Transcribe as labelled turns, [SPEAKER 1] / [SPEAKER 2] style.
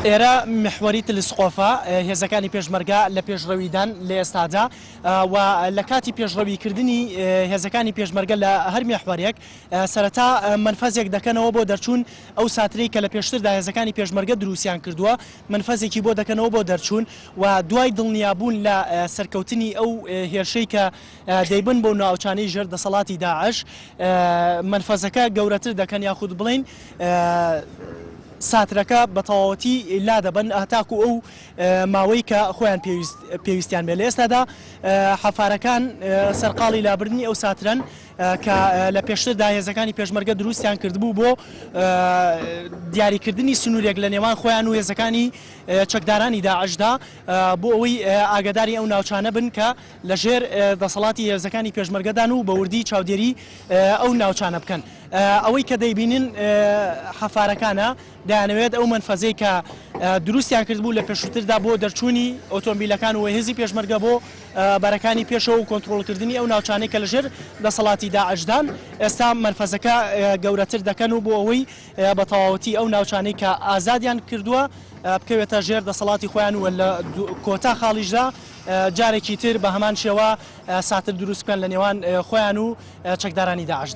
[SPEAKER 1] ئێرە میحوەری تلسقۆفە، هێزەکانی پێشمەرگە لە پێشڕەویدان لە ئێستادا و لە کاتی پێشڕەویکردنی هێزەکانی پێشمەرگە لە هەر میحوەرێک سەرەتا مەنفەزێک دەکەنەوە بۆ دەرچوون ئەو ساترەی کە لە پێشتردا هێزەکانی پێشمەرگە دروستیان کردووە مەنفەزێکی بۆ دەکەنەوە بۆ دەرچوون و دوای دڵنیابوون لە سەرکەوتنی ئەو هێرشەی کە دەیبن بۆ ناوچانەی ژێر دەسەڵاتی داعش مەنفەزەکە گەورەتر دەکەن یاخود بڵێین ساترەکە بە تەواوەتی لادەبەن هەتاکو ئەو ماوەی کە خۆیان پێویستیان بێت. لە ئێستادا حەفارەکان سەرقاڵی لابردنی ئەو ساترەن کە لە پێشتردا هێزەکانی پێشمەرگە دروستیان کردبوو بۆ دیاریکردنی سنوورێک لە نێوان خۆیان و هێزەکانی چەکدارانی داعشدا بۆ ئەوەی ئاگاداری ئەو ناوچانە بن کە لە ژێر دەسەڵاتی هێزەکانی پێشمەرگەدان و بە وردی چاودێری ئەو ناوچانە بکەن. ئەوەی کە دەیبینن حەفارەکانە دەیانەوێت ئەو مەنفەزەی کە دروستیان کردبوو لە پێشووتردا بۆ دەرچوونی ئۆتۆمبیلەکان و هێزی پێشمەرگە بۆ بەرەکانی پێشەوە و کۆنترۆڵکردنی ئەو ناوچانەی کە لەژێر دەسەڵاتی داعشدان ئێستا مەنفەزەکە گەورەتر دەکەن و بۆ ئەوەی بە تەواوەتی ئەو ناوچانەی کە ئازادیان کردووە بکەوێتە ژێر دەسەڵاتی خۆیان و لە کۆتا خاڵیشدا جارێکی تر بە هەمان شێوە ساتر دروست بکەن لە نێوان خۆیان و چەکدارانی داعشدا.